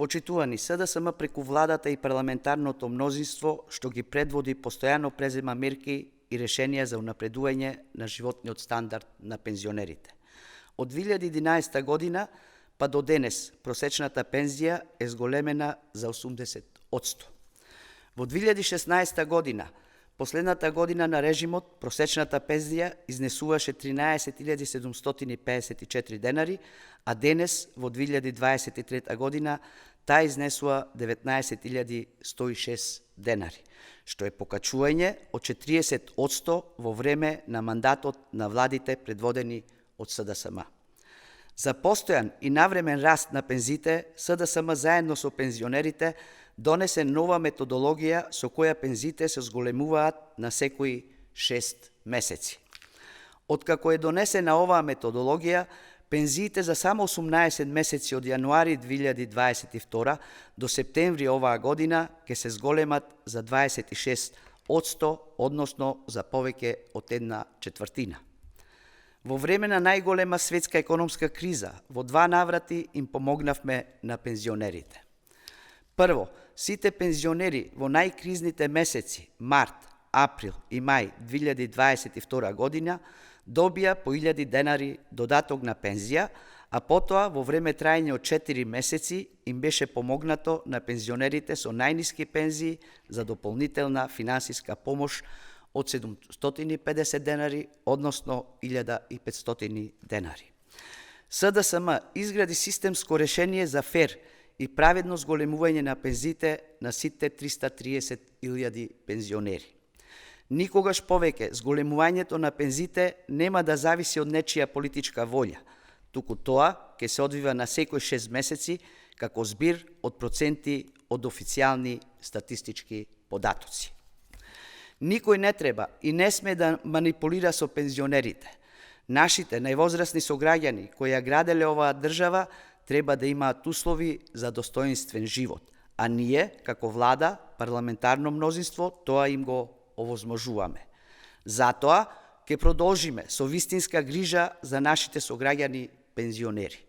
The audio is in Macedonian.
Почитувани, СДСМ преку владата и парламентарното мнозинство што ги предводи постојано презема мерки и решенија за унапредување на животниот стандард на пензионерите. Од 2011 година па до денес просечната пензија е зголемена за 80%. Во 2016 година, последната година на режимот, просечната пензија изнесуваше 13.754 денари, а денес, во 2023 година, таа изнесува 19.106 денари, што е покачување од 40% во време на мандатот на владите предводени од СДСМ. За постојан и навремен раст на пензите, СДСМ заедно со пензионерите донесе нова методологија со која пензите се зголемуваат на секои 6 месеци. Откако е донесена оваа методологија, пензиите за само 18 месеци од јануари 2022 до септември оваа година ќе се зголемат за 26%, односно за повеќе од 1/4. Во време на најголема светска економска криза, во 2 наврати им помогнавме на пензионерите. Прво, сите пензионери во најкризните месеци, март, април и мај 2022 година, добија по 1000 денари додаток на пензија, а потоа во време трајање од 4 месеци им беше помогнато на пензионерите со најниски пензии за дополнителна финансиска помош од 750 денари, односно 1500 денари. СДСМ изгради системско решение за фер и праведно зголемување на пензиите на сите 330.000 пензионери. Никогаш повеќе зголемувањето на пензиите нема да зависи од нечија политичка волја, туку тоа ќе се одвива на секој 6 месеци како збир од проценти од официјални статистички податоци. Никој не треба и не сме да манипулира со пензионерите. Нашите највозрасни сограѓани кои ја граделе оваа држава треба да имаат услови за достоинствен живот, а ние, како влада, парламентарно мнозинство, тоа им го овозможуваме. Затоа ќе продолжиме со вистинска грижа за нашите сограѓани пензионери.